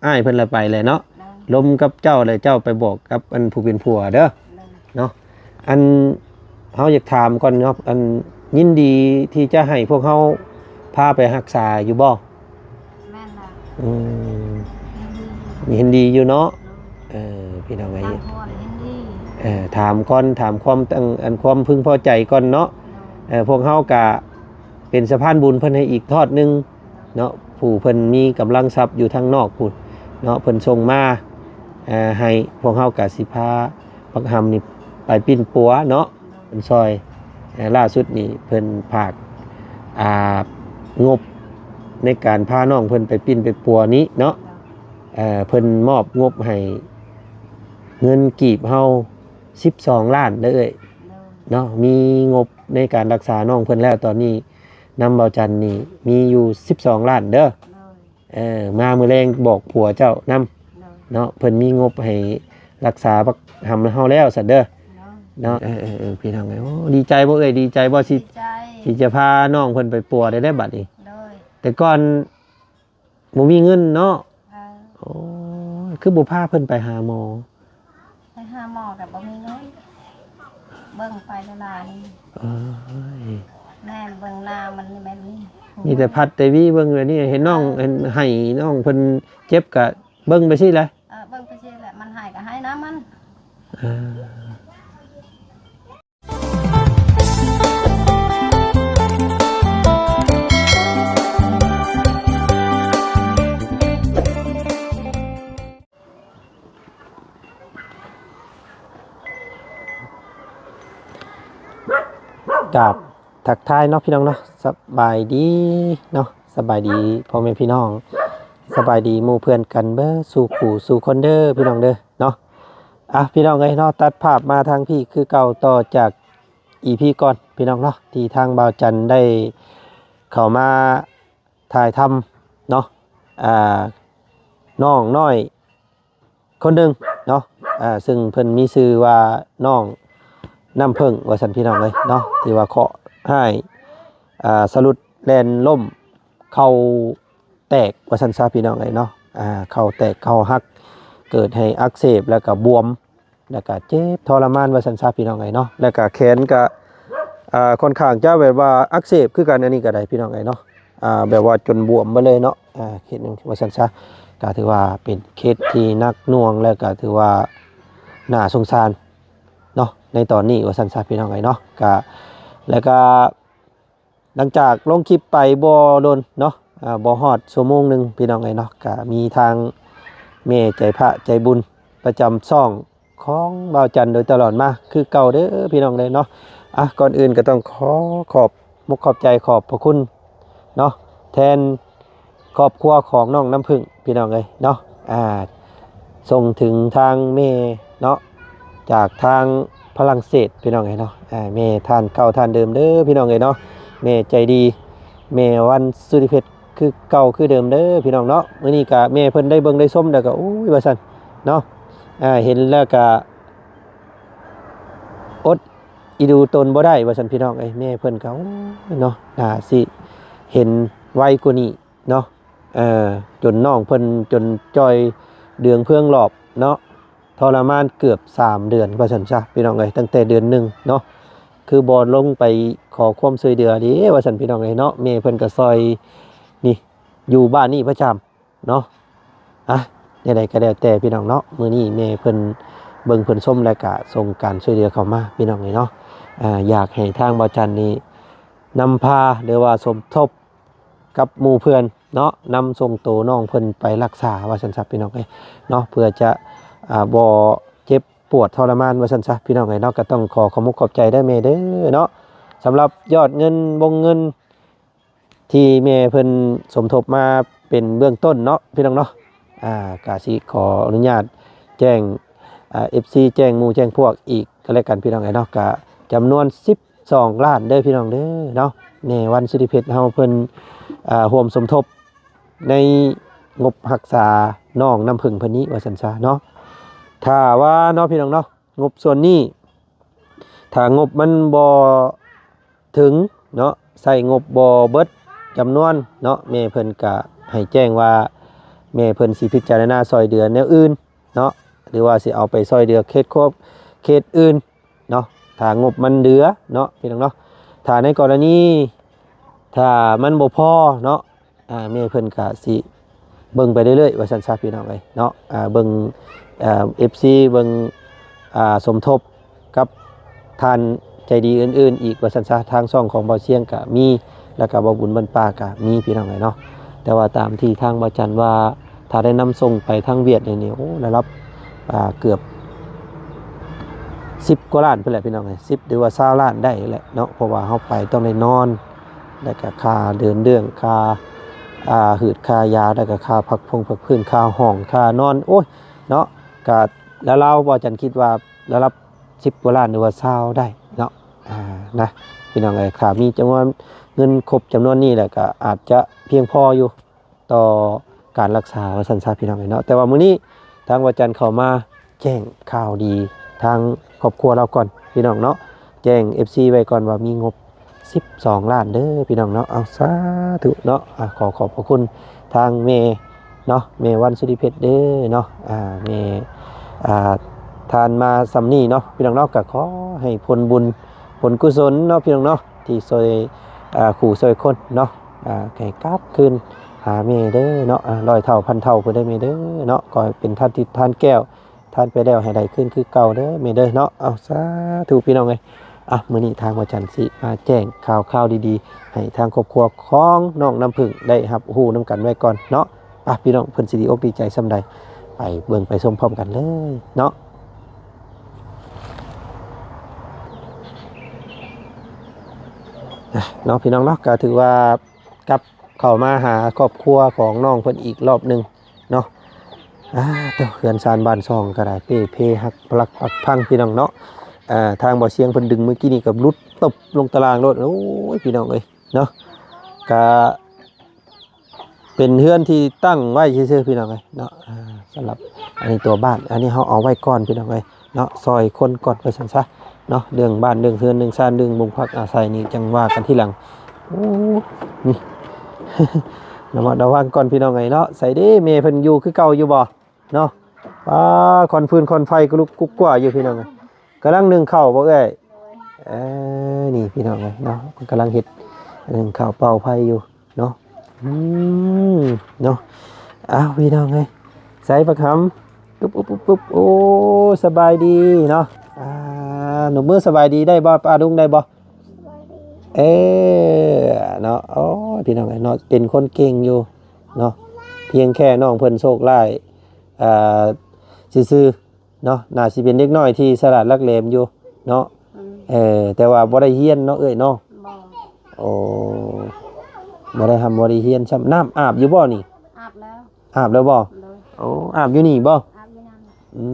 ອ້າຍເພິ່ນລະໄປແຫຼະເນາະ ໂດຍ ລົມກັບເຈົ້າ ແລ້ວເຈົ້າໄປບອກກັບອັນຜູ້ເປັນຜົວເດີ ໂດຍ ເນາະ. ອັນ ເຮົາຢາກຖາມກ່ອນເນາະ ອັນ ຍິນດີທີ່ຈະໃຫ້ພວກເຮົາພາໄປຮັກສາຢູ່ບໍ່? ແມ່ນລະ ອືມ ຍິນດີຢູ່ເນາະ ໂດຍ ເອີ ພີ່ນ້ອງເອີຍ ທາງພໍ່ນີ້ຍິນດີ ເອີ ຖາມກ່ອນ ຖາມຄວາມຕັ້ງ ອັນ ຄວາມເພິ່ງພໍໃຈກ່ອນເນາະ ໂດຍ ເອີ ພວກເຮົາກະເປັນສະພານບຸນເພິ່ນໃຫ້ອີກທອດໜຶ່ງເນາະ ຜູ້ເພິ່ນມີກຳລັງຊັບຢູ່ທາງນອກພຸ້ນເນາະ ເພິ່ນສົ່ງມາ ເອີ ໃຫ້ ພວກເຮົາກະຊິພາບັກຫຳນີ້ໄປປິ່ນປົວເນາະ ເພິ່ນຊ່ອຍ ເອີ ລ່າສຸດນີ້ເພິ່ນຝາກ ອ່າ ງົບໃນການພານ້ອງເພິ່ນໄປປິ່ນໄປປົວນີ້ເນາະ ເອີ ເພິ່ນມອບງົບໃຫ້ເງິນກີບເຮົາສິບສອງລ້ານເດີເອື້ອຍ ໂດຍ ເນາະ ມີງົບໃນການລັກສານ້ອງເພິ່ນແລ້ວ ຕອນນີ້ນຳເບົາຈັນນີ້ມີຢູ່ສິບສອງລ້ານເດີ ໂດຍ ເອີ ມາມື້ແລງບອກຜົວເຈົ້ານຳ ໂດຍ ເນາະ ເພິ່ນມີງົບໃຫ້ລັກສາບັກຫຳເຮົາແລ້ວຊັ້ນເດີ ໂດຍ ເນາະ ເອີໆໆ ພີ່ນ້ອງເອີຍ ໂອ້ ດີໃຈບໍ່ເອື້ອຍ ດີໃຈບໍ່ ຊິ ດີໃຈ ຊິຈະພານ້ອງເພິ່ນໄປປົວໄດ້ແລ້ວບັດນີ້ ໂດຍ ແຕ່ກ່ອນບໍ່ມີເງິນເນາະ ເອີ ໂອ້ຍ ຄືບໍ່ພາເພິ່ນໄປຫາໝໍ? ໄປຫາໝໍກໍບໍ່ມີເງິນ ເບິ່ງໄປຫຼາຍໆ ເອີຍ ແມ່ນເບິ່ງໜ້າມັນແມ່ນນີ້ ມີແຕ່ພັດແຕ່ວີເບິ່ງແບບນີ້ ເຫັນນ້ອງ ເອີ ເຫັນໃຫ້ນ້ອງເພິ່ນເຈັບກໍເບິ່ງໄປຊີ້ແຫຼະ ເອີ ເບິ່ງໄປຊີ້ແຫຼະ ມັນໃຫ້ກໍໃຫ້ນຳມັນ ເອີ. ກາບທັກທາຍເນາະພີ່ນ້ອງເນາະ ສະບາຍດີເນາະ ສະບາຍດີພໍ່ແມ່ພີ່ນ້ອງ ສະບາຍດີໝູ່ເພື່ອນກັນເບິດສູ່ຜູ້ສູ່ຄົນເດີພີ່ນ້ອງເດີເນາະ. ອ່ະ ພີ່ນ້ອງເອີຍເນາະ ຕັດພາບມາທາງພີ້ຄືເກົ່າ ຕໍ່ຈາກອີພີກ່ອນພີ່ນ້ອງເນາະ ທີ່ທາງບ່າວຈັນໄດ້ເຂົ້າມາຖ່າຍທຳເນາະ ອ່າ ນ້ອງນ້ອຍຄົນໜຶ່ງເນາະ ອ່າ ເຊິ່ງເພິ່ນມີຊື່ວ່ານ້ອງນ້ຳເຜິ້ງວ່າຊັ້ນພີ່ນ້ອງເອີຍເນາະ ທີ່ວ່າເຄາະຮ້າຍ ອ່າ ສະຫຼຸດແລ່ນລົ້ມ ເຂົ່າແຕກວ່າຊັ້ນຊະພີ່ນ້ອງເອີຍເນາະ ອ່າ ເຂົ່າແຕກເຂົ່າຫັກ ເກີດໃຫ້ອັກເສບ ແລ້ວກະບວມ ແລ້ວກະເຈັບທໍລະມານວ່າຊັ້ນຊະພີ່ນ້ອງເອີຍເນາະ ແລ້ວກະແຂນກະ ອ່າ ຄ່ອນຂ້າງຈະແບບວ່າອັກເສບຄືກັນ ອັນນີ້ກະໄດ້ພີ່ນ້ອງເອີຍເນາະ ອ່າ ແບບວ່າຈົນບວມເບິດເລີຍເນາະ ອ່າ ເຮັດຫຍັງວ່າຊັ້ນຊະ ກະຖືວ່າເປັນເຄສທີ່ໜັກໜ່ວງ ແລ້ວກະຖືວ່າໜ້າສົງສານເນາະ ໃນຕອນນີ້ວ່າຊັ້ນຊະພີ່ນ້ອງເອີຍເນາະ ກະ ແລ້ວກະ ຫຼັງຈາກລົງຄລິບໄປບໍ່ດົນເນາະ ອ່າ ບໍ່ຮອດຊົ່ວໂມງໜຶ່ງພີ່ນ້ອງເອີຍເນາະ ກະມີທາງແມ່ໃຈພະໃຈບຸນປະຈຳຊ່ອງຂອງບ່າວຈັນໂດຍຕະຫຼອດມາຄືເກົ່າເດີພີ່ນ້ອງເດີເນາະ. ອ່ະ ກ່ອນອື່ນກໍຕ້ອງຂໍຂອບມຸກຂອບໃຈຂອບພະຄຸນເນາະ ແທນຄອບຄົວຂອງນ້ອງນ້ຳເຜິ້ງພີ່ນ້ອງເອີຍເນາະ ອ່າ ສົ່ງເຖິງທາງແມ່ເນາະ ຈາກທາງຝຣັ່ງເສດພີ່ນ້ອງເອີຍເນາະ ອ່າ ແມ່ທ່ານເກົ່າທ່ານເດີມເດີພີ່ນ້ອງເອີຍເນາະ ແມ່ໃຈດີ ແມ່ວັນສຸລິເພັດ ຄືເກົ່າຄືເດີມເດີພີ່ນ້ອງເນາະ. ມື້ນີ້ກະແມ່ເພິ່ນໄດ້ເບິ່ງໄດ້ຊົມແລ້ວກະ ໂອ້ຍ ວ່າຊັ້ນເນາະ ອ່າ ເຫັນແລ້ວກະອົດອີດູຕົນບໍ່ໄດ້ວ່າຊັ້ນພີ່ນ້ອງເອີຍ ແມ່ເພິ່ນກະ ໂອ້ຍ ເນາະ ໜ້າຊິເຫັນໄວກວ່ານີ້ ເນາະ ເອີ ຈົນນ້ອງເພິ່ນຈົນຈ່ອຍເດືອງເຟືອງຫຼອບເນາະ ທໍລະມານເກືອບສາມເດືອນວ່າຊັ້ນຊະພີ່ນ້ອງເອີຍ ຕັ້ງແຕ່ເດືອນໜຶ່ງເນາະ ຄືບໍ່ລົງໄປຂໍຄວາມຊ່ວຍເຫຼືອເດ້ວ່າຊັ້ນພີ່ນ້ອງເອີຍເນາະ. ແມ່ເພິ່ນກໍຊ່ອຍນີ້ ຢູ່ບ້ານນີ້ປະຈຳເນາະ. ອ່ະ ແນວໃດກໍແລ້ວແຕ່ພີ່ນ້ອງເນາະ ມື້ນີ້ແມ່ເພິ່ນເບິ່ງເພິ່ນຊົມ ແລ້ວກະສົ່ງການຊ່ວຍເຫຼືອເຂົ້າມາພີ່ນ້ອງເອີຍເນາະ. ອ່າ ຢາກໃຫ້ທາງບ່າວຈັນນີ້ນຳພາ ຫຼືວ່າສົມທົບ ກັບໝູ່ເພື່ອນເນາະ ນຳສົ່ງໂຕນ້ອງເພິ່ນໄປລັກສາວ່າຊັ້ນຊະພີ່ນ້ອງເອີຍເນາະ ເພື່ອຈະ ອ່າ ບໍ່ເຈັບປວດທໍລະມານວ່າຊັ້ນຊະພີ່ນ້ອງເອີຍເນາະ. ກໍຕ້ອງຂໍຂອບມຸກຂອບໃຈເດີແມ່ເດີເນາະ ສຳລັບຍອດເງິນ ວົງເງິນທີ່ແມ່ເພິ່ນສົມທົບມາເປັນເບື້ອງຕົ້ນເນາະ ພີ່ນ້ອງເນາະ. ອ່າ ກະຊິຂໍອະນຸຍາດແຈ້ງ ອ່າ ເອັຟຊີ ແຈ້ງໝູ່ແຈ້ງພວກອີກກໍແລ້ວກັນພີ່ນ້ອງເອີຍເນາະ ກະຈຳນວນສິບ ສອງລ້ານເດີພີ່ນ້ອງເດີເນາະ. ແມ່ວັນສຸລິເພັດເຮົາເພິ່ນ ອ່າ ຮ່ວມສົມທົບໃນງົບຮັກສານ້ອງນ້ຳເຜິ້ງເພິ່ນນີ້ວ່າຊັ້ນຊະເນາະ. ຖ້າວ່າເນາະ ພີ່ນ້ອງເນາະ ງົບສ່ວນນີ້ ຖ້າງົບມັນບໍ່ເຖິງເນາະ ໃຊ້ງົບບໍ່ເບິດຈຳນວນເນາະ ແມ່ເພິ່ນກະໃຫ້ແຈ້ງວ່າ ແມ່ເພິ່ນຊິພິຈາລະນາຊ່ອຍເຫຼືອແນວອື່ນເນາະ ຫຼືວ່າຊິເອົາໄປຊ່ອຍເຫຼືອເຂດຄອບ ເຂດອື່ນເນາະ ຖ້າງົບມັນເຫຼືອເນາະ ພີ່ນ້ອງເນາະ. ຖ້າໃນກໍລະນີ ຖ້າມັນບໍ່ພໍເນາະ ອ່າ ແມ່ເພິ່ນກະຊິເບິ່ງໄປເລື້ອຍໆ ວ່າຊັ້ນຊະ ພີ່ນ້ອງເອີຍເນາະ. ອ່າ ເບິ່ງ ເອີ່ມ ເອັຟຊີ ເບິ່ງ ອ່າ ສົມທົບກັບທ່ານໃຈດີອື່ນໆອີກ ວ່າຊັ້ນຊະ. ທາງຊ່ອງຂອງບ່າວຊຽງກະມີ ແລ້ວກະບ່າວບຸນບ້ານປ່າກະມີ ພີ່ນ້ອງເອີຍເນາະ. ແຕ່ວ່າຕາມທີ່ທາງບ່າວຈັນວ່າ ຖ້າໄດ້ນຳສົ່ງໄປທາງຫວຽດນີ້ ໂອ້ ລະດັບ ອ່າ ເກືອບສິບກວ່າລ້ານພຸ້ນແຫຼະ ພີ່ນ້ອງເອີຍ ສິບ ຫຼືວ່າຊາວລ້ານໄດ້ແຫຼະເນາະ. ເພາະວ່າເຮົາໄປຕ້ອງໄດ້ນອນ ແລ້ວກະຄ່າເດີນເລື່ອງ ຄ່າ ອ່າ ຫືດ ຄ່າຢາ ແລ້ວກະຄ່າພັກພົງພັກພື້ນ ຄ່າຫ້ອງ ຄ່ານອນ ໂອ້ຍເນາະ. ກະລາວໆ ບ່າວຈັນຄິດວ່າລະດັບສິບກວ່າລ້ານ ຫຼືວ່າຊາວໄດ້ເນາະ ອ່າ ນະ ພີ່ນ້ອງເອີຍ. ຖ້າມີຈຳນວນເງິນຄົບຈຳນວນນີ້ແລ້ວ ກະອາດຈະພຽງພໍຢູ່ຕໍ່ການລັກສາ ວ່າຊັ້ນຊະ ພີ່ນ້ອງເອີຍເນາະ. ແຕ່ວ່າມື້ນີ້ທາງບ່າວຈັນເຂົ້າມາ ແຈ້ງຂ່າວດີທາງຄອບຄົວລາວກ່ອນ ພີ່ນ້ອງເນາະ. ແຈ້ງເອັຟຊີໄວ້ກ່ອນວ່າມີງົບສິບສອງລ້ານເດີ ພີ່ນ້ອງເນາະ. ເອົາ ສາທຸເນາະ. ອ່າ ຂໍຂອບພະຄຸນທາງແມ່ເນາະ ແມ່ວັນສຸລິເພັດເດີເນາະ. ອ່າ ແມ່ ອ່າ ທ່ານມາຊ່ຳນີ້ເນາະ ພີ່ນ້ອງເນາະ. ກໍຂໍໃຫ້ຜົນບຸນຜົນກຸສົນເນາະ ພີ່ນ້ອງເນາະ ທີ່ຊ່ວຍ ອ່າ ຄູ່ຊ່ວຍຄົນເນາະ ອ່າ ໃຫ້ກັບຄືນຫາແມ່ເດີເນາະ. ອ່າ ຮ້ອຍເທົ່າພັນເທົ່າພຸ້ນເດີແມ່ເດີເນາະ. ຂໍໃຫ້ເປັນທານທິບທານແກ້ວ ທານໄປແລ້ວໃຫ້ໄດ້ຄືນຄືເກົ່າເດີແມ່ເດີເນາະ. ເອົາ ສາທຸ ພີ່ນ້ອງເອີຍ. ອ່ະ ມື້ນີ້ທາງບ່າວຈັນຊິມາແຈ້ງຂ່າວຄາວດີໆ ໃຫ້ທາງຄອບຄົວຂອງນ້ອງນ້ຳເຜິ້ງໄດ້ຮັບຮູ້ນຳກັນໄວ້ກ່ອນເນາະ. ອ່ະ ພີ່ນ້ອງເພິ່ນຊິດີອົກດີໃຈສ່ຳໃດ ໄປເບິ່ງໄປຊົມພ້ອມກັນເລີຍເນາະ. ອ່ະ ເນາະ ພີ່ນ້ອງເນາະ ກໍຖືວ່າກັບເຂົ້າມາຫາຄອບຄົວຂອງນ້ອງເພິ່ນອີກລອບໜຶ່ງ ເນາະ. ອ່າ ໂທ້ ເຮືອນຊານບ້ານຊ່ອງກໍໄດ້ເປ່ເພຫັກປະຫຼັກປັກພັງ ພີ່ນ້ອງເນາະ. ອ່າ ທາງບ່າວຊຽງເພິ່ນດຶງມື້ກີ້ນີ້ກໍຫຼຸດຕົບລົງຕາລ່າງໂລດ. ໂອ້ຍ ພີ່ນ້ອງເອີຍເນາະ ກະເປັນເຮືອນທີ່ຕັ້ງໄວ້ຊື່ໆ ພີ່ນ້ອງເອີຍເນາະ. ອ່າ ສຳລັບອັນນີ້ຕົວບ້ານ ອັນນີ້ເຮົາເອົາໄວ້ກ່ອນ ພີ່ນ້ອງເອີຍເນາະ ຊ່ອຍຄົນກ່ອນວ່າຊັ້ນຊະ ເນາະ. ເລື່ອງບ້ານເລື່ອງເຮືອນເລື່ອງຊານເລື່ອງບ່ອນພັກອາໄສນີ້ຈັ່ງວ່າກັນທີຫຼັງ. ໂອ້ ນີ້ ລະມັດລະວັງກ່ອນ ພີ່ນ້ອງເອີຍເນາະ. ໃສເດ້ ແມ່ເພິ່ນຢູ່ຄືເກົ່າຢູ່ບໍ່ເນາະ? ປາ ຄວັນຟືນຄວັນໄຟກະລຸກກຸກກົວຢູ່ ພີ່ນ້ອງເອີຍ. ກຳລັງໜຶ້ງເຂົ້າບໍ່ເອື້ອຍ? ເອີ ນີ້ ພີ່ນ້ອງເອີຍເນາະ ເພິ່ນກຳລັງເຮັດ ໜຶ້ງເຂົ້າເປົ່າໄຟຢູ່ ເນາະ. ອືມ ເນາະ. ອ້າວ ພີ່ນ້ອງເອີຍ ໃສ່ບັກຫຳ ປຶບ ປຶບ ປຶບ ໂອ້ ສະບາຍດີເນາະ. ອ່າ ນົບມືສະບາຍດີໄດ້ບໍ່? ປ້າລຸງໄດ້ບໍ່? ເອີ ເນາະ. ໂອ້ຍ ພີ່ນ້ອງເອີຍເນາະ ເປັນຄົນເກັ່ງຢູ່ເນາະ. ພຽງແຄ່ນ້ອງເພິ່ນໂຊກຮ້າຍ ອ່າ ຊື່ໆ ເນາະ ໜ້າຊິເປັນເດັກນ້ອຍທີ່ສະຫຼາດຫຼັກແຫຼມຢູ່ເນາະ. ອືມ ເອີ ແຕ່ວ່າບໍ່ໄດ້ຮຽນເນາະເອື້ອຍເນາະ? ບໍ່ ໂອ້ ບໍ່ໄດ້ຮ່ຳບໍ່ໄດ້ຮຽນຊ້ຳ. ນ້ຳອາບຢູ່ບໍ່ນີ້? ອາບແລ້ວ. ອາບແລ້ວບໍ່? ໂດຍ. ໂອ້ ອາບຢູ່ນີ້ບໍ່? ອາບຢູ່ນັ້ນ. ອື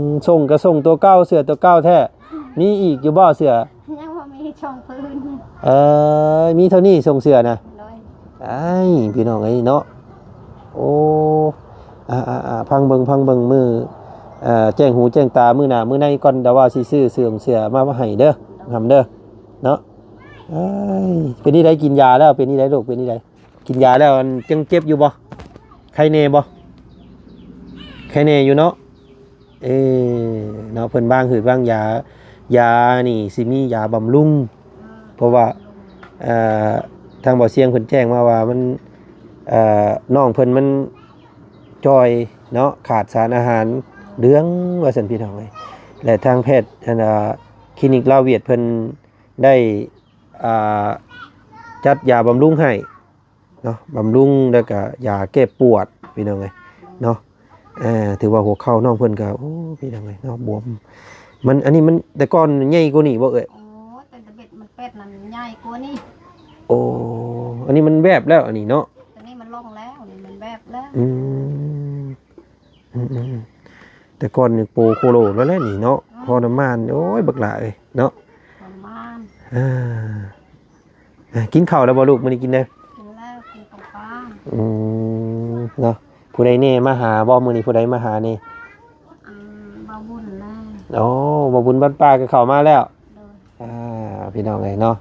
ມ ຊົງກໍຊົງຕົວເກົ່າ ເສື້ອຕົວເກົ່າແທ້. ມີອີກຢູ່ບໍ່ເສື້ອ? ຍັງບໍ່ມີ ສອງຜືນ. ເອີ ມີເທົ່ານີ້ຊົງເສື້ອນະ? ໂດຍ. ອ້າຍ ພີ່ນ້ອງເອີຍເນາະ ໂອ້ ອ່າໆໆ ຟັງເບິ່ງ ຟັງເບິ່ງ ມື້ ເອີ ແຈ້ງຫູແຈ້ງຕາມື້ໜ້າມື້ໃນກ່ອນ ດາວ່າຊິຊື້ເສື້ອ ເສື້ອມາໃຫ້ເດີ ຫຳເດີເນາະ. ເອີຍ ເປັນຈັ່ງໃດ ກິນຢາແລ້ວ ເປັນຈັ່ງໃດລູກ ເປັນຈັ່ງໃດ ກິນຢາແລ້ວ ອັນ ຍັງເຈັບຢູ່ບໍ່? ໄຄແນ່ບໍ່? ໄຄແນ່ຢູ່ເນາະ. ເອີ ເນາະ ເພິ່ນວາງຫືດວາງຢາ ຢານີ້ຊິມີຢາບຳລຸງ ເພາະວ່າ ເອີ ທາງບ່າວຊຽງເພິ່ນແຈ້ງມາວ່າມັນ ເອີ ນ້ອງເພິ່ນມັນຈ່ອຍເນາະ ຂາດສານອາຫານເຫຼືອງວ່າຊັ້ນ ພີ່ນ້ອງເອີຍ. ແລະ ທາງແພດ ອັນ ອ່າ ຄລີນິກລາວຫວຽດເພິ່ນໄດ້ ອ່າ ຈັດຢາບຳລຸງໃຫ້ ເນາະ ບຳລຸງ ແລ້ວກະຢາແກ້ປວດ ພີ່ນ້ອງເອີຍເນາະ. ເອີ ຖືວ່າຫົວເຂົ່ານ້ອງເພິ່ນກະ ໂອ້ ພີ່ນ້ອງເອີຍເນາະ ບວມ ມັນ ອັນນີ້ມັນແຕ່ກ່ອນໃຫຍ່ກວ່ານີ້ບໍ່ເອື້ອຍ? ໂອ້ ແຕ່ຕະເບັດມັນເປັດນັ້ນໃຫຍ່ກວ່ານີ້. ໂອ້ ອັນນີ້ມັນແວບແລ້ວ ອັນນີ້ເນາະ ຕອນນີ້ມັນລົງແລ້ວ ນີ້ມັນແວບແລ້ວ. ອືມ ອືມໆ ແຕ່ກ່ອນນີ້ໂປໂຄໂລແລ້ວແຫຼະນີ້ເນາະ. ອືມ ທໍລະມານ ໂອ້ຍ ບັກຫຼ້າເອີຍເນາະ ທໍລະມານ. ເອີ ອ່າ ກິນເຂົ້າແລ້ວບໍ່ລູກ? ມື້ນີ້ກິນແລ້ວ? ກິນແລ້ວ ກິນຂອງປ້າ. ອືມ ເນາະ ຜູ້ໃດແດ່ມາຫາບໍ່? ມື້ນີ້ຜູ້ໃດມາຫາແດ່? ອັນ ບ່າວບຸນແຫຼະ. ໂອ້ ບ່າວບຸນບ້ານປ່າກໍເຂົ້າມາແລ້ວ. ໂດຍ. ອ່າ ພີ່ນ້ອງເອີຍເນາະ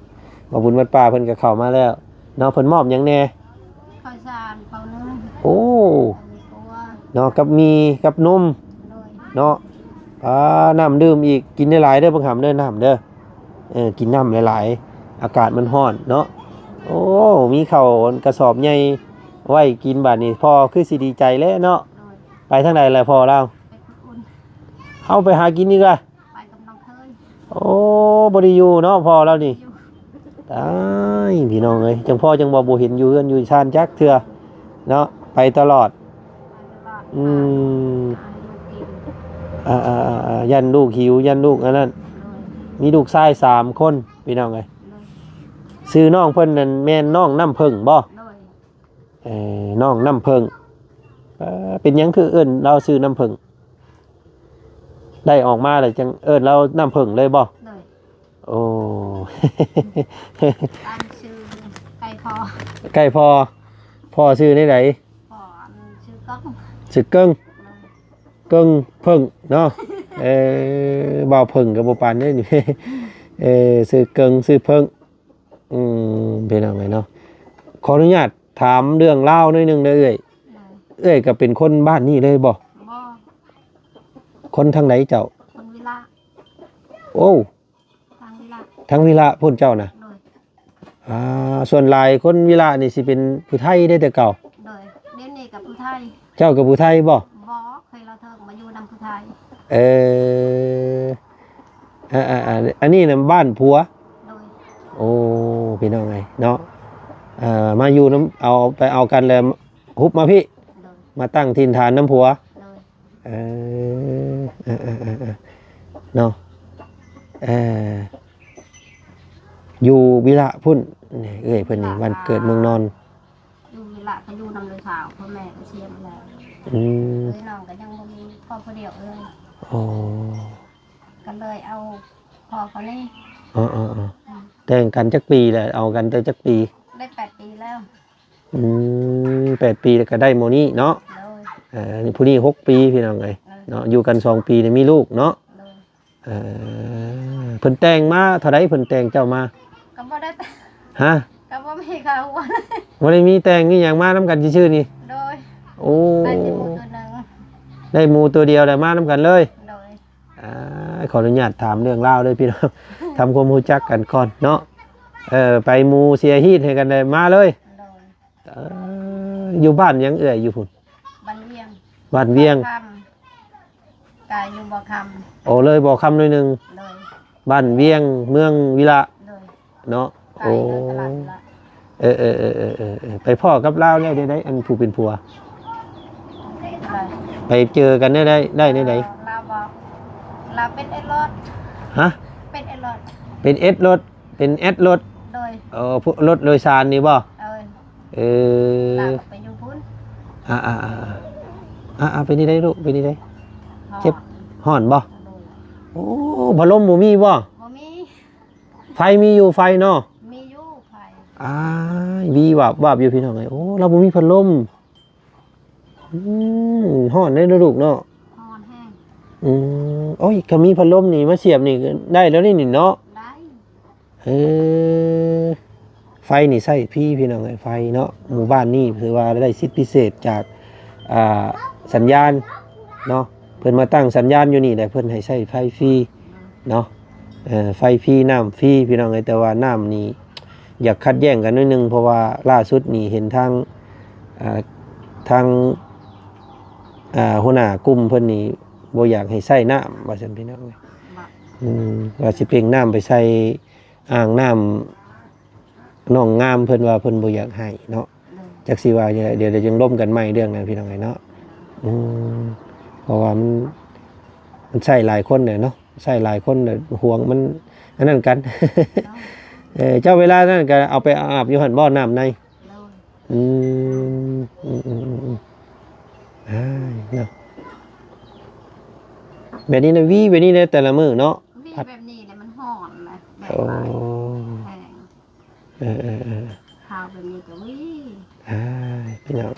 ບ່າວບຸນບ້ານປ່າເພິ່ນກໍເຂົ້າມາແລ້ວເນາະ. ເພິ່ນມອບຫຍັງແດ່? ເຂົ້າສານ ເຂົ້າໜຶ່ງ. ໂອ້ ເນາະ ກັບໝີ່ກັບນົມ ໂດຍ ເນາະ ອ່າ ນ້ຳດື່ມອີກ ກິນຫຼາຍໆເດີບັກຫຳເດີ ນ້ຳເດີ ເອີ ກິນນ້ຳຫຼາຍໆ ອາກາດມັນຮ້ອນເນາະ. ໂອ້ ມີເຂົ້າກະສອບໃຫຍ່ໄວ້ກິນບາດນີ້ ພໍ່ຄືຊິດີໃຈແຫຼະເນາະ. ໂດຍ ໄປທາງໃດລະພໍ່ລາວ? ໄປຂຸດອຸ່ນ ເອົາ ໄປຫາກິນອີກລະ? ໄປກັບນ້ອງເຂີຍ. ໂອ້ ບໍ່ໄດ້ຢູ່ເນາະພໍ່ລາວນີ້. ຢູ່ ຕາຍ ພີ່ນ້ອງເອີຍ ຈັ່ງພໍ່ຈັ່ງວ່າບໍ່ເຫັນຢູ່ເຮືອນຢູ່ຊານຈັກເທື່ອເນາະ ໄປຕະຫຼອດ. ອືມ ອ່າໆໆໆ ຢ້ານລູກຫິວ ຢ້ານລູກອັນນັ້ນ. ໂດຍ ມີລູກຊາຍສາມຄົນ ພີ່ນ້ອງເອີຍ. ໂດຍ ຊື່ນ້ອງເພິ່ນນັ້ນແມ່ນນ້ອງນ້ຳເຜິ້ງບໍ່? ໂດຍ ເອີ ນ້ອງນ້ຳເຜິ້ງ. ເອີ ເປັນຫຍັງຄືເອີ້ນລາວຊື່ນ້ຳເຜິ້ງ? ໄດ້ອອກມາແລ້ວຈັ່ງເອີ້ນລາວນ້ຳເຜິ້ງເລີຍບໍ່? ໂດຍ ໂອ້ ຕັ້ງຊື່ໃກ້ພໍ່ ໃກ້ພໍ່. ພໍ່ຊື່ແນວໃດ? ພໍ່ອັນຊື່ເກິ່ງ ຊື່ເກິ່ງ. ໂດຍ ເກິ່ງເຜິ້ງເນາະ. ເອີ ບ່າວເຜິ້ງກໍບໍ່ປານໃດນີ້. ເອີ ຊື່ເກິ່ງ ຊື່ເຜິ້ງ. ອືມ ພີ່ນ້ອງເອີຍເນາະ ຂໍອະນຸຍາດຖາມເລື່ອງລາວໜ້ອຍໜຶ່ງເດີເອື້ອຍ. ໂດຍ ເອື້ອຍກໍເປັນຄົນບ້ານນີ້ເລີຍບໍ່? ບໍ່ ຄົນທາງໃດເຈົ້າ? ຄົນວິລະ. ໂອ້ ທາງວິລະ ທາງວິລະພຸ້ນເຈົ້ານະ. ໂດຍ ອ່າ ສ່ວນຫຼາຍຄົນວິລະນີ້ຊິເປັນຜູ້ໄທເດ້ແຕ່ເກົ່າ. ໂດຍ ດຽວນີ້ກໍຜູ້ໄທ. ເຈົ້າກໍຜູ້ໄທບໍ່? ບໍ່ ເຄີຍລາວເທິງມາຢູ່ນຳຜູ້ໄທ. ເອີ ອ່າໆ ອັນນີ້ນະບ້ານຜົວ. ໂດຍ ໂອ້ ພີ່ນ້ອງເອີຍເນາະ ເອີ ມາຢູ່ນຳ ເອົາໄປເອົາກັນແລ້ວຮຸບມາພີ້. ໂດຍ ມາຕັ້ງຖິ່ນຖານນຳຜົວ. ໂດຍ ເອີ ເອີໆໆໆ ເນາະ ເອີ ຢູ່ວິລະພຸ້ນ. ນີ້ເອື້ອຍເພິ່ນນີ້ ວິລະ ບ້ານເກີດເມືອງນອນ. ຢູ່ວິລະກໍຢູ່ນຳລູກສາວ ພໍ່ແມ່ກໍເສຍມາແລ້ວ. ອືມ ເອື້ອຍນ້ອງກໍຍັງບໍ່ມີ ພໍ່ຜູ້ດຽວເອື້ອຍ. ອໍ ກໍເລີຍເອົາພໍ່ເຂົານີ້. ອໍໆໆ ອືມ ແຕ່ງກັນຈັກປີແລ້ວ? ເອົາກັນໄດ້ຈັກປີ? ໄດ້ແປດປີແລ້ວ. ອືມ ແປດປີແລ້ວກໍໄດ້ໝໍນີ້ເນາະ. ໂດຍ ເອີ ຜູ້ນີ້ຫົກປີ ພີ່ນ້ອງເອີຍ. ໂດຍ ເນາະ ຢູ່ກັນສອງປີນີ້ມີລູກເນາະ. ໂດຍ ເອີ ເພິ່ນແຕ່ງມາເທົ່າໃດ? ເພິ່ນແຕ່ງເຈົ້າມາ? ກໍບໍ່ໄດ້ແຕ່ງ. ຮະ? ກໍບໍ່ມີຄ່າຫົວ. ບໍ່ໄດ້ມີແຕ່ງມີຫຍັງ ມານຳກັນຊື່ໆນີ້. ໂດຍ ໂອ້ ໄດ້ແຕ່ໝູ່ຕົວໜຶ່ງ ໄດ້ໝູ່ຕົວດຽວແລ້ວມານຳກັນເລີຍ. ໂດຍ ອ່າ ຂໍອະນຸຍາດຖາມເລື່ອງລາວເດີພີ່ນ້ອງ ທຳຄວາມຮູ້ຈັກກັນກ່ອນເນາະ. ເອີ ໄປໝູ່ເສຍຮີດໃຫ້ກັນໄດ້ມາເລີຍ. ໂດຍ ເອີ ຢູ່ບ້ານຫຍັງເອື້ອຍຢູ່ພຸ້ນ? ບ້ານວຽງ. ບ້ານວຽງ ຄຳ ກາຍຢູ່ບໍ່ຄຳ. ໂອ້ ເລີຍບໍ່ຄຳໜ້ອຍໜຶ່ງ. ໂດຍ ບ້ານວຽງ ເມືອງວິລະ. ໂດຍ ເນາະ. ໂອ້ ເອີໆໆໆ ໄປພໍ້ກັບລາວແລ້ວແນວໃດ ອັນຜູ້ເປັນຜົວ? ໄປເຈີກັນແນວໃດ ໄດ້ແນວໃດ? ລາວບອກ ລາວເປັນເອັດລົດ. ຮະ? ເປັນເອັດລົດ. ເປັນເອັດລົດ ເປັນແອັດລົດ. ໂດຍ ເອີ ພວກລົດໂດຍສານນີ້ບໍ່? ເອີ ເອີ ລາວກໍໄປຢູ່ພຸ້ນ. ອ່າໆໆ ອ່າໆ ເປັນຈັ່ງໃດລູກ ເປັນຈັ່ງໃດ? ເຈັບ ຮ້ອນບໍ່? ໂດຍ ໂອ້ ພັດລົມບໍ່ມີບໍ່? ບໍ່ມີ. ໄຟມີຢູ່ ໄຟເນາະ? ມີຢູ່ໄຟ. ອ້າຍ ວີວາບວາບຢູ່ພີ່ນ້ອງເອີຍ. ໂອ້ ລາວບໍ່ມີພັດລົມ. ອືມ ຮ້ອນເດ້ເນາະລູກເນາະ. ຮ້ອນແຮງ. ອືມ ໂອ້ຍ ຄັນມີພັດລົມນີ້ມາສຽບນີ້ໄດ້ແລ້ວນີ້ເນາະ. ໄດ້. ເອີ ໄຟນີ້ໃຊ້ຟຣີພີ່ນ້ອງເອີຍ ໄຟເນາະ. ໝູ່ບ້ານນີ້ຖືວ່າໄດ້ສິດພິເສດຈາກ ອ່າ ສັນຍານເນາະ ເພິ່ນມາຕັ້ງສັນຍານຢູ່ນີ້ແຫຼະ ເພິ່ນໃຫ້ໃຊ້ໄຟຟຣີເນາະ. ເອີ ໄຟຟຣີ ນ້ຳຟຣີພີ່ນ້ອງເອີຍ. ແຕ່ວ່ານ້ຳນີ້ຢາກຂັດແຍ່ງກັນໜ້ອຍໜຶ່ງ ເພາະວ່າລ່າສຸດນີ້ເຫັນທາງ ອ່າ ທາງ ອ່າ ຫົວໜ້າກຸ່ມເພິ່ນນີ້ບໍ່ຢາກໃຫ້ໃຊ້ນ້ຳວ່າຊັ້ນພີ່ນ້ອງເອີຍ. ອືມ ວ່າຊິເປັ່ງນ້ຳໄປໃສ່ອ່າງນ້ຳໜອງງາມ ເພິ່ນວ່າເພິ່ນບໍ່ຢາກໃຫ້ເນາະ. ໂດຍ ຈັກຊິວ່າຈັ່ງໃດ ດຽວ ດຽວຈັ່ງລົມກັນໃໝ່ເລື່ອງນັ້ນພີ່ນ້ອງເອີຍເນາະ. ອືມ ເພາະວ່າມັນ ມັນໃຊ້ຫຼາຍຄົນແຫຼະເນາະ ໃຊ້ຫຼາຍຄົນແລ້ວຫວງມັນອັນນັ້ນກັນ. ເອີ ເຈົ້າເວລານັ້ນກໍເອົາໄປອາບຢູ່ຫັ້ນບໍ່ ນ້ຳໃນ? ໂດຍ ອືມ ອືມໆໆ ອ້າຍ ເນາະ ແບບນີ້ນະ ວີແບບນີ້ນະ ແຕ່ລະມື້ເນາະ. ວີແບບນີ້ແຫຼະ ມັນຮ້ອນນະ ແບບ ໂອ້ ແຮງ. ເອີໆໆ ຂາວແບບນີ້ກໍວີ. ອ້າຍ ພີ່ນ້ອງ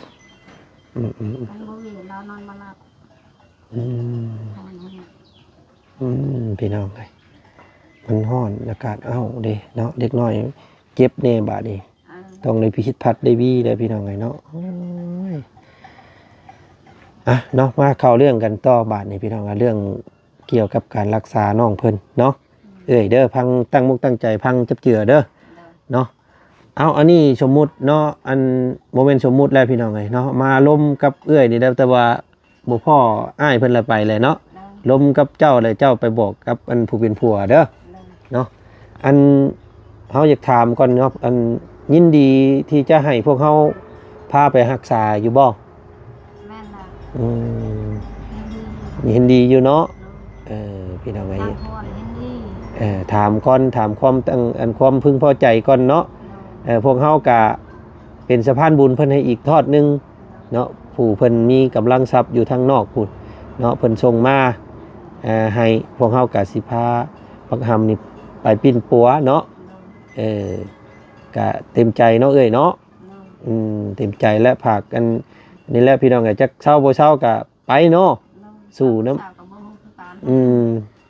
ອືມໆໆ ຄັນບໍ່ວີລາວນອນບໍ່ຫຼັບ. ອືມ ຮ້ອນແຮງ. ອືມ ພີ່ນ້ອງເອີຍ ມັນຮ້ອນ ອາກາດອ້າວເດ້ເນາະ ເດັກນ້ອຍເຈັບແດ່ບາດນີ້. ເອີ ຕ້ອງໄດ້ພິດພັດໄດ້ວີແລ້ວພີ່ນ້ອງເອີຍເນາະ. ໂອ້ຍ ອ່ະເນາະ ມາເຂົ້າເລື່ອງກັນຕໍ່ບາດນີ້ພີ່ນ້ອງ ເລື່ອງກ່ຽວກັບການລັກສານ້ອງເພິ່ນເນາະ. ເອື້ອຍເດີ ຟັງ ຕັ້ງອົກຕັ້ງໃຈຟັງຈັບເຈື່ອເດີເນາະ. ເອົາ ອັນນີ້ສົມມຸດເນາະ ອັນ ບໍ່ແມ່ນສົມມຸດແລ້ວພີ່ນ້ອງເອີຍເນາະ ມາລົມກັບເອື້ອຍນີ້ແຫຼະ ແຕ່ວ່າບໍ່ພໍ້ອ້າຍເພິ່ນລະໄປແຫຼະເນາະ. ລົມກັບເຈົ້າ ແລ້ວເຈົ້າໄປບອກກັບອັນຜູ້ເປັນຜົວເດີເນາະ. ອັນ ເຮົາຢາກຖາມກ່ອນເນາະ ອັນ ຍິນດີທີ່ຈະໃຫ້ພວກເຮົາພາໄປຮັກສາຢູ່ບໍ່? ແມ່ນລະ. ອືມ ຍິນດີຢູ່ເນາະ. ເອີ ພີ່ນ້ອງເອີຍ ເອີ ຖາມກ່ອນ ຖາມຄວາມຕັ້ງ ອັນ ຄວາມເພິ່ງພໍໃຈກ່ອນເນາະ. ເອີ ພວກເຮົາກະເປັນສະພານບຸນເພິ່ນໃຫ້ອີກທອດໜຶ່ງເນາະ ຜູ້ເພິ່ນມີກຳລັງຊັບຢູ່ທາງນອກພຸ້ນເນາະ ເພິ່ນສົ່ງມາ ເອີ ໃຫ້ ພວກເຮົາກະຊິພາບັກຫຳນີ້ໄປປິ່ນປົວເນາະ. ເອີ ກະເຕັມໃຈເນາະເອື້ອຍເນາະ. ອືມ ເຕັມໃຈແລະ ຝາກອັນນີ້ແຫຼະພີ່ນ້ອງເອີຍ ຈັກເຊົາບໍ່ເຊົາກະໄປເນາະ ສູ້ນຳ. ອືມ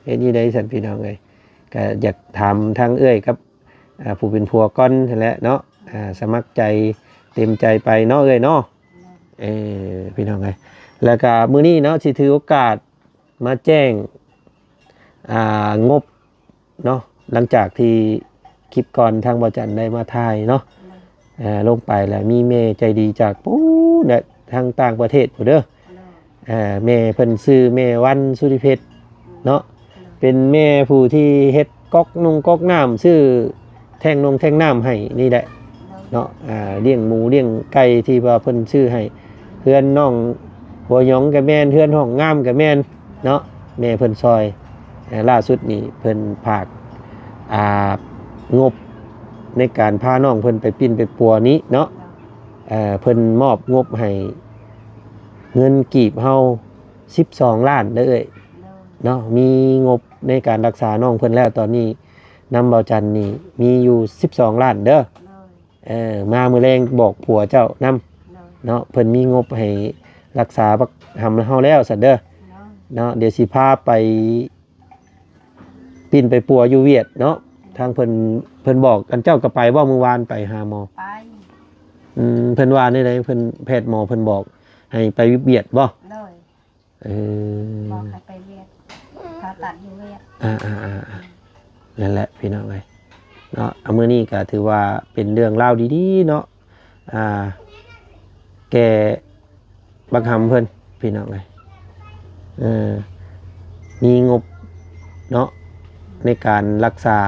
ເຮັດຢູ່ໃດຊັ້ນພີ່ນ້ອງເອີຍ ກະຢາກຖາມທາງເອື້ອຍກັບ ອ່າ ຜູ້ເປັນຜົວກ່ອນຫັ້ນແຫຼະເນາະ. ອ່າ ສະໝັກໃຈເຕັມໃຈໄປເນາະເອື້ອຍເນາະ. ເອີ ພີ່ນ້ອງເອີຍ ແລ້ວກະມື້ນີ້ເນາະ ຊິຖືໂອກາດມາແຈ້ງ ອ່າ ງົບເນາະ ຫຼັງຈາກທີ່ຄລິບກ່ອນທາງບ່າວຈັນໄດ້ມາຖ່າຍເນາະ ເອີ ລົງໄປ ແລ້ວມີແມ່ໃຈດີຈາກປູ້ນແຫຼະ ທາງຕ່າງປະເທດພຸ້ນເດີ. ເອີ ແມ່ເພິ່ນຊື່ແມ່ວັນ ສຸລິເພັດເນາະ ເປັນແມ່ຜູ້ທີ່ເຮັດ ກອກນົງກອກນ້ຳ ຊື້ແທ້ງນົງແທ້ງນ້ຳໃຫ້ນີ້ແຫຼະເນາະ. ອ່າ ລ້ຽງໝູລ້ຽງໄກ່ທີ່ວ່າເພິ່ນຊື້ໃຫ້ ເຮືອນນ້ອງຫົວຫຍອງກະແມ່ນ ເຮືອນຫ້ອງງາມກະແມ່ນເນາະ ແມ່ເພິ່ນຊ່ອຍ. ອ່າ ລ່າສຸດນີ້ເພິ່ນຝາກ ອ່າ ງົບໃນການພານ້ອງເພິ່ນໄປປິ່ນໄປປົວນີ້ເນາະ. ເອີ ເພິ່ນມອບງົບໃຫ້ເງິນກີບເຮົາສິບສອງລ້ານເດີເອື້ອຍເນາະ. ມີງົບໃນການລັກສານ້ອງເພິ່ນແລ້ວ ຕອນນີ້ນຳບ່າວຈັນນີ້ມີຢູ່ສິບສອງລ້ານເດີ. ເອີ ມາມື້ແລງບອກຜົວເຈົ້ານຳເນາະ ເພິ່ນມີງົບໃຫ້ລັກສາບັກຫຳເຮົາແລ້ວຊັ້ນເດີເນາະ. ດຽວຊິພາໄປປິ່ນໄປປົວຢູ່ຫວຽດເນາະ. ທາງເພິ່ນ ເພິ່ນບອກ ອັນເຈົ້າກໍໄປບໍ່ ມື້ວານໄປຫາໝໍ? ໄປ. ອືມ ເພິ່ນວ່າແນວໃດ ເພິ່ນ ແພດໝໍເພິ່ນບອກໃຫ້ໄປຫວຽດບໍ່? ໂດຍ. ເອີ ບອກໃຫ້ໄປຫວຽດ ຜ່າຕັດຢູ່ຫວຽດ. ອ່າໆໆ ນັ້ນແຫຼະພີ່ນ້ອງເອີຍເນາະ. ອ່າ ມື້ນີ້ກໍຖືວ່າເປັນເລື່ອງລາວດີໆເນາະ ອ່າ ແກ່ບັກຫຳເພິ່ນພີ່ນ້ອງເອີຍ. ເອີ ມີງົບເນາະ ໃນການລັກສາ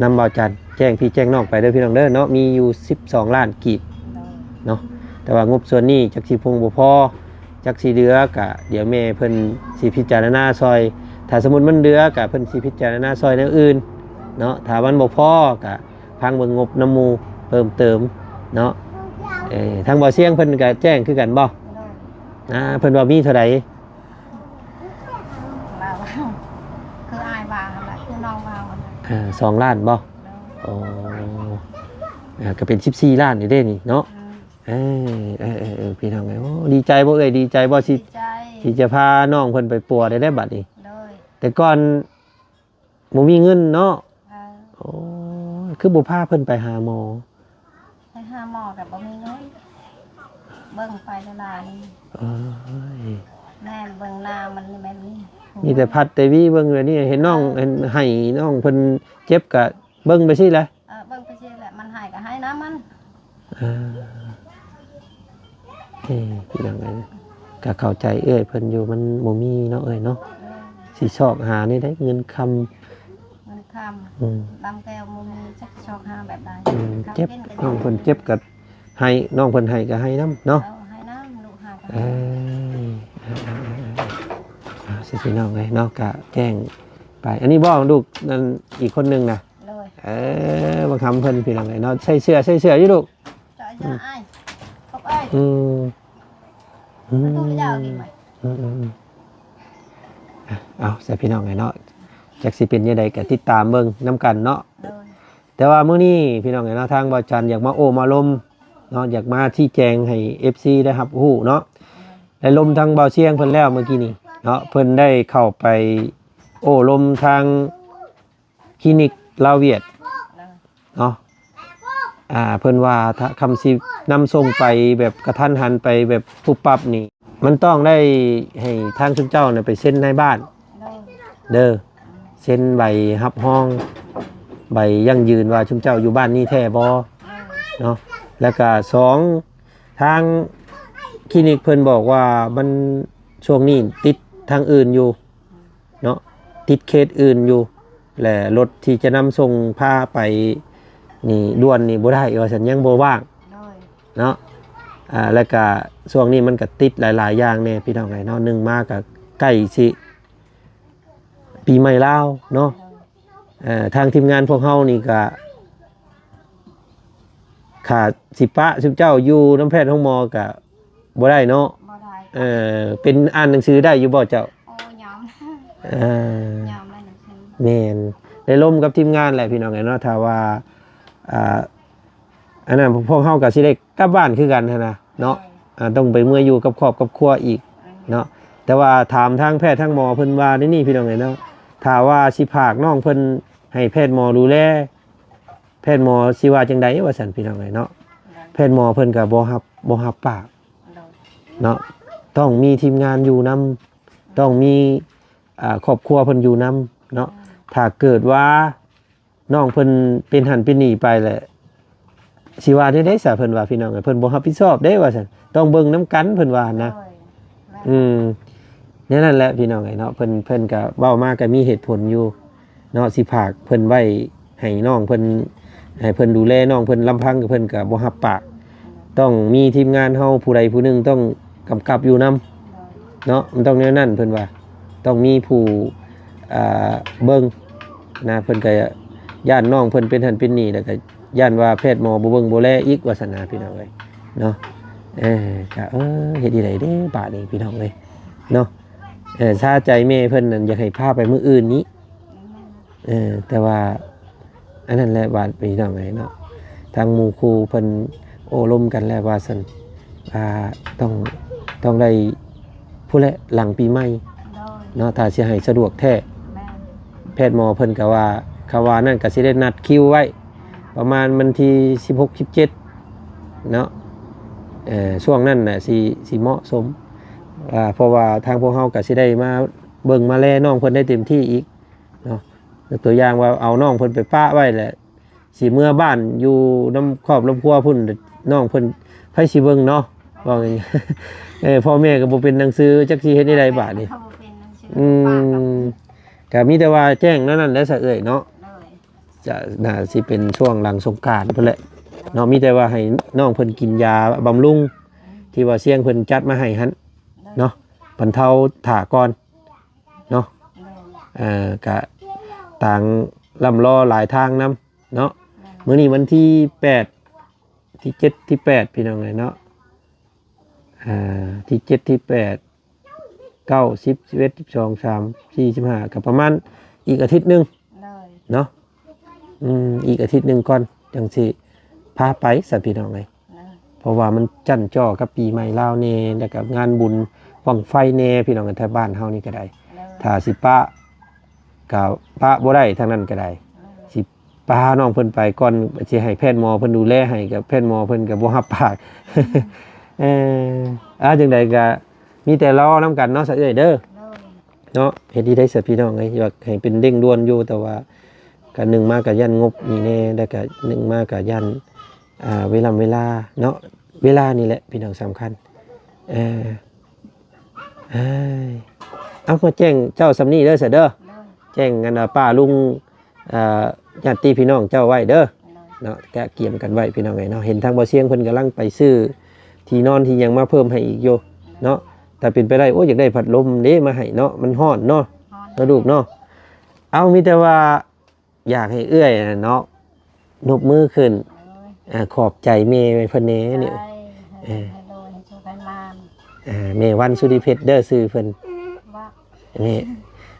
ນຳບ່າວຈັນ ແຈ້ງພີ່ແຈ້ງນ້ອງໄປເດີພີ່ນ້ອງເດີເນາະ. ມີຢູ່ສິບສອງລ້ານກີບເນາະ ແຕ່ວ່າງົບສ່ວນນີ້ຈັກຊິພົງບໍ່ພໍ ຈັກຊິເຫຼືອກະ ດຽວແມ່ເພິ່ນຊິພິຈາລະນາຊ່ອຍ. ຖ້າສົມມຸດມັນເຫຼືອກະ ເພິ່ນຊິພິຈາລະນາຊ່ອຍແນວອື່ນເນາະ. ຖ້າມັນບໍ່ພໍກະ ພັງເບິ່ງງົບນຳໝູ່ເພີ່ມເຕີມເນາະ. ເອີ ທາງບ່າວຊຽງເພິ່ນກະແຈ້ງຄືກັນບໍ່? ໂດຍ. ອ່າ ເພິ່ນວ່າມີເທົ່າໃດ? ລາວ ຄືອ້າຍວ່າຫັ້ນແຫຼະ ຄືນ້ອງວ່າຫັ້ນແຫຼະ. ອ່າ ສອງລ້ານບໍ່? ໂດຍ. ໂອ້ ອ່າ ກໍເປັນສິບສີ່ລ້ານນີ້ເດ້ນີ້ເນາະ. ອືມ ເອີ ເອີ ເອີ ເອີ ພີ່ນ້ອງເອີຍ ໂອ້ ດີໃຈບໍ່ເອື້ອຍ? ດີໃຈບໍ່ ທີ່ ທີ່ຈະພານ້ອງເພິ່ນໄປປົວໄດ້ ໄດ້ບັດນີ້? ໂດຍ. ແຕ່ກ່ອນບໍ່ມີເງິນເນາະ. ເອີ ໂອ້ຍ ຄືບໍ່ພາເພິ່ນໄປຫາໝໍ? ໄປຫາໝໍກໍບໍ່ມີເງິນ ເບິ່ງໄປຫຼາຍໆ. ໂອ້ຍ ແມ່ເບິ່ງໜ້າມັນແບບນີ້ ມີແຕ່ພັດແຕ່ຫວີເບິ່ງແບບນີ້ ເຫັນນ້ອງ ເອີ ເຫັນໄຫ້ນ້ອງເພິ່ນເຈັບກໍເບິ່ງໄປຊີ້ແຫຼະ. ເອີ ເບິ່ງໄປຊີ້ແຫຼະ ມັນໄຫ້ກໍໄຫ້ນຳມັນ. ເອີ ເອີ ພີ່ນ້ອງເອີຍ ກໍເຂົ້າໃຈເອື້ອຍເພິ່ນຢູ່ ມັນບໍ່ມີເນາະເອື້ອຍເນາະ. ເອີ ຊິຊອກຫາແນວໃດເງິນຄຳ ເງິນຄຳ ອືມ ລຳແກ້ວບໍ່ມີ ຈັກຊອກຫາແບບໃດ. ອືມ ເຈັບ ເຂົາເປັນ ນ້ອງເພິ່ນເຈັບກໍໄຫ້ ນ້ອງເພິ່ນໄຫ້ກໍໄຫ້ນຳເນາະ. ເອີ ໄຫ້ນຳ ລູກຫາກໍ ເອີ ເອີ ເອີ ເອີ ເອີ ເອີ ເອີ ພີ່ນ້ອງເອີຍເນາະ ກໍແຈ້ງໄປ. ອັນນີ້ບໍ່ ລູກນັ້ນອີກຄົນໜຶ່ງນະ? ໂດຍ. ເອີ ບັກຫຳເພິ່ນ ພີ່ນ້ອງເອີຍເນາະ ໃສ່ເສື້ອ ໃສ່ເສື້ອຢູ່ລູກ. ເຈົ້າ ອືມ ເຈົ້າອ້າຍ ຂອບອ້າຍ ອືມ ອືມ ປະຕູເຈົ້າກິນໄວ້. ອືມ ອືມ ອືມ ເອົາ ໃສ່ພີ່ນ້ອງເອີຍເນາະ ຈັກຊິເປັນຈັ່ງໃດກໍຕິດຕາມເບິ່ງນຳກັນເນາະ. ໂດຍ. ແຕ່ວ່າມື້ນີ້ພີ່ນ້ອງເອີຍເນາະ ທາງບ່າວຈັນຢາກມາໂອ້ມາລົມເນາະ ຢາກມາຊີ້ແຈງໃຫ້ເອັຟຊີໄດ້ຮັບຮູ້ເນາະ ໄດ້ລົມທາງບ່າວຊຽງເພິ່ນແລ້ວເມື່ອກີ້ນີ້ເນາະ ເພິ່ນໄດ້ເຂົ້າໄປໂອ້ລົມທາງຄລີນິກລາວຫວຽດເນາະ. ອ່າ ເພິ່ນວ່າຖ້າຄຳຊິນຳສົ່ງໄປແບບກະທັນຫັນ ໄປແບບປຸບປັບນີ້ ມັນຕ້ອງໄດ້ໃຫ້ທາງຊຸມເຈົ້ານະໄປເຊັນໃນບ້ານ ໂດຍ ເດີ ເຊັນໃບຮັບຮອງ ໃບຢັ້ງຢືນວ່າຊຸມເຈົ້າຢູ່ບ້ານນີ້ແທ້ບໍ່ ໂດຍ ເນາະ. ແລ້ວກະສອງ ທາງຄລີນິກເພິ່ນບອກວ່າມັນ ຊ່ວງນີ້ຕິດທາງອື່ນຢູ່ເນາະ ຕິດເຂດອື່ນຢູ່ ແລະ ລົດທີ່ຈະນຳສົ່ງພາໄປນີ້ດ່ວນນີ້ບໍ່ໄດ້ວ່າຊັ້ນ ຍັງບໍ່ວ່າງ ໂດຍ ເນາະ. ອ່າ ແລ້ວກະຊ່ວງນີ້ມັນກະຕິດຫຼາຍໆຢ່າງແດ່ພີ່ນ້ອງເອີຍເນາະ. ໜຶ່ງມາກະໃກ້ຊິປີໃໝ່ລາວເນາະ ໂດຍ ເອີ ທາງທີມງານພວກເຮົານີ້ກະ ຖ້າຊິປະຊຸມເຈົ້າຢູ່ນຳແພດໂຮງໝໍກະບໍ່ໄດ້ເນາະ ບໍ່ໄດ້ ເອີ ເປັນອ່ານໜັງສືໄດ້ຢູ່ບໍ່ເຈົ້າ? ໂອ້ ຍອມ ເອີ ຍອມແລ້ວໜັງສື ແມ່ນ ໄດ້ລົມກັບທີມງານແຫຼະພີ່ນ້ອງເອີຍເນາະ. ຖ້າວ່າ ອ່າ ອັນນັ້ນພວກເຮົາກໍຊິໄດ້ກັບບ້ານຄືກັນຫັ້ນນະເນາະ ໂດຍ ອ່າ ຕ້ອງໄປເມືອຢູ່ກັບຄອບກັບຄົວອີກ ອືມ ເນາະ. ແຕ່ວ່າຖາມທາງແພດທາງໝໍເພິ່ນວ່າໃນນີ້ພີ່ນ້ອງເອີຍເນາະ ຖ້າວ່າຊິຝາກນ້ອງເພິ່ນໃຫ້ແພດໝໍດູແລ ແພດໝໍຊິວ່າຈັ່ງໃດວ່າຊັ້ນພີ່ນ້ອງເອີຍເນາະ. ໂດຍ ແພດໝໍເພິ່ນກໍບໍ່ຮັບ ບໍ່ຮັບປາກ ໂດຍ ເນາະ ຕ້ອງມີທີມງານຢູ່ນຳ ໂດຍ ຕ້ອງມີ ອ່າ ຄອບຄົວເພິ່ນຢູ່ນຳເນາະ. ໂດຍ ຖ້າເກີດວ່າ ນ້ອງເພິ່ນເປັນຫັ້ນເປັນນີ້ໄປແຫຼະ ຊິວ່າແນວໃດຊະ ເພິ່ນວ່າພີ່ນ້ອງເອີຍ ເພິ່ນບໍ່ຮັບຜິດຊອບເດ້ວ່າຊັ້ນ ຕ້ອງເບິ່ງນຳກັນເພິ່ນວ່າຫັ້ນນະ. ໂດຍ ອືມ ແນວນັ້ນແຫຼະພີ່ນ້ອງເອີຍເນາະ ເພິ່ນ ເພິ່ນກໍເວົ້າມາກໍມີເຫດຜົນຢູ່ເນາະ ຊິຝາກເພິ່ນໄວ້ໃຫ້ນ້ອງເພິ່ນ ໃຫ້ເພິ່ນດູແລນ້ອງເພິ່ນ ລຳພັງເພິ່ນກໍບໍ່ຮັບປາກ ຕ້ອງມີທີມງານເຮົາຜູ້ໃດຜູ້ໜຶ່ງຕ້ອງກຳກັບຢູ່ນຳ ເນາະ ມັນຕ້ອງແນວນັ້ນເພິ່ນວ່າ ຕ້ອງມີຜູ້ ອ່າ ເບິ່ງນະ ເພິ່ນກໍຢ້ານນ້ອງເພິ່ນເປັນຫັ້ນເປັນນີ້ ແລ້ວກໍຢ້ານວ່າແພດໝໍບໍ່ເບິ່ງບໍ່ແລອີກວ່າຊັ້ນນະ ພີ່ນ້ອງເອີຍເນາະ. ເອີ ກໍ ເອີ ເຮັດຈັ່ງໃດເດ້ບາດນີ້ພີ່ນ້ອງເອີຍເນາະ. ເອີ ຊາໃຈແມ່ເພິ່ນນັ້ນ ຢາກໃຫ້ພາໄປມື້ອື່ນນີ້ ເອີ ແຕ່ວ່າ ອັນນັ້ນແຫຼະບາດພີ່ນ້ອງເອີຍເນາະ ທາງໝູ່ຄູ່ເພິ່ນໂອ້ລົມກັນແລ້ວວ່າຊັ້ນ ອ່າ ຕ້ອງ ຕ້ອງໄດ້ພຸ້ນແຫຼະ ຫຼັງປີໃໝ່ ໂດຍ ເນາະ ຖ້າຊິໃຫ້ສະດວກແທ້. ແມ່ນ ແພດໝໍເພິ່ນກໍວ່າ ຄະວ່ານັ້ນກໍຊິໄດ້ນັດຄິວໄວ້ປະມານວັນທີສິບຫົກ ສິບເຈັດເນາະ ເອີ ຊ່ວງນັ້ນນະຊິ ຊິເໝາະສົມ ອ່າ ເພາະວ່າທາງພວກເຮົາກໍຊິໄດ້ມາເບິ່ງມາແລນ້ອງເພິ່ນໄດ້ເຕັມທີ່ອີກ ເນາະ ຍົກຕົວຢ່າງວ່າເອົານ້ອງເພິ່ນໄປປະໄວ້ແຫຼະ ຊິເມືອບ້ານຢູ່ນຳຄອບນຳຄົວພຸ້ນ ນ້ອງເພິ່ນໃຜຊິເບິ່ງເນາະ ເວົ້າງ່າຍໆ ເອີ ພໍ່ແມ່ກໍບໍ່ເປັນໜັງສື ຈັກຊິເຮັດແນວໃດບາດນີ້. ເຂົາບໍ່ເປັນໜັງສື ອືມ ກໍມີແຕ່ວ່າແຈ້ງແນວນັ້ນແຫຼະຊະເອື້ອຍເນາະ. ໂດຍ ຈະ ໜ້າຊິເປັນຊ່ວງຫຼັງສົງການພຸ້ນແຫຼະເນາະ ມີແຕ່ວ່າໃຫ້ນ້ອງເພິ່ນກິນຢາບຳລຸງ ອືມ ທີ່ວ່າຊຽງເພິ່ນຈັດມາໃຫ້ຫັ້ນ ໂດຍ ເນາະ ບັນເທົາຖ້າກ່ອນ ເນາະ ໂດຍ ເອີ ກະຕ່າງລ່ຳລໍຫຼາຍທາງນຳເນາະ. ໂດຍ ມື້ນີ້ວັນທີແປດ ທີເຈັດ ທີແປດ ພີ່ນ້ອງເອີຍເນາະ ອ່າ ທີເຈັດ ທີແປດ ເກົ້າ ສິບ ສິບເອັດ ສິບສອງ ສິບສາມ ສິບສີ່ ສິບຫ້າ ກໍປະມານອີກອາທິດໜຶ່ງ ໂດຍ ເນາະ ອືມ ອີກອາທິດໜຶ່ງກ່ອນ ຈັ່ງຊິພາໄປຊະ ພີ່ນ້ອງເອີຍ. ເນາະ ເພາະວ່າມັນຈັ້ນຈໍ່ກັບປີໃໝ່ລາວແດ່ ແລ້ວກໍງານບຸນບັ້ງໄຟແດ່ ພີ່ນ້ອງເອີຍ ແຖວບ້ານເຮົານີ້ກໍໄດ້. ເນາະ ຖ້າຊິປະກໍປະບໍ່ໄດ້ທາງນັ້ນກໍໄດ້. ເນາະ ຊິພານ້ອງເພິ່ນໄປກ່ອນ ຊິໃຫ້ແພດໝໍເພິ່ນດູແລໃຫ້ ກໍແພດໝໍເພິ່ນກໍບໍ່ຮັບປາກ. ເອີ ອ່າ ຈັ່ງໃດກໍມີແຕ່ລໍນຳກັນເນາະ ສະເອື້ອຍເດີ. ໂດຍ ເນາະ ເຮັດດີໄດ້ຊະພີ່ນ້ອງເອີຍ ຢາກໃຫ້ເປັນເລັ່ງດ່ວນຢູ່ ແຕ່ວ່າກະໜຶ່ງມາກະຢ້ານງົບນີ້ແດ່ ແລ້ວກະໜຶ່ງມາກະຢ້ານ ອ່າ ເວລາ ເວລາເນາະ ເວລານີ້ແຫຼະພີ່ນ້ອງສຳຄັນ. ເອີ ເອີ ເອົາ ມາແຈ້ງເຈົ້າສ່ຳນີ້ເດີຊະເດີ ໂດຍ ແຈ້ງອັນ ປ້າລຸງ ອ່າ ຍາດຕິພີ່ນ້ອງເຈົ້າໄວ້ເດີ ໂດຍ ເນາະ ກະກຽມກັນໄວ້ພີ່ນ້ອງເອີຍເນາະ. ເຫັນທາງບໍ່ຊຽງເພິ່ນກຳລັງໄປຊື້ທີ່ນອນທີ່ຫຍັງມາເພີ່ມໃຫ້ອີກຢູ່ເນາະ. ຖ້າເປັນໄປໄດ້ ໂອ້ຍ ຢາກໄດ້ພັດລົມເດ້ມາໃຫ້ເນາະ ມັນຮ້ອນເນາະ ຮ້ອນ ເນາະລູກເນາະ. ເອົາ ມີແຕ່ວ່າຢາກໃຫ້ເອື້ອຍນະເນາະ ນົບມືຂຶ້ນ ໂດຍ ອ່າ ຂອບໃຈແມ່ເພິ່ນແດ່ນີ້ ໃຊ່ ເອີ ໃຫ້ໂດຍ ໃຫ້ໂຊກໃຫ້ໝານ ອ່າ ແມ່ວັນສຸລິເພັດເດີ ຊື່ເພິ່ນ ວ່າ ແມ່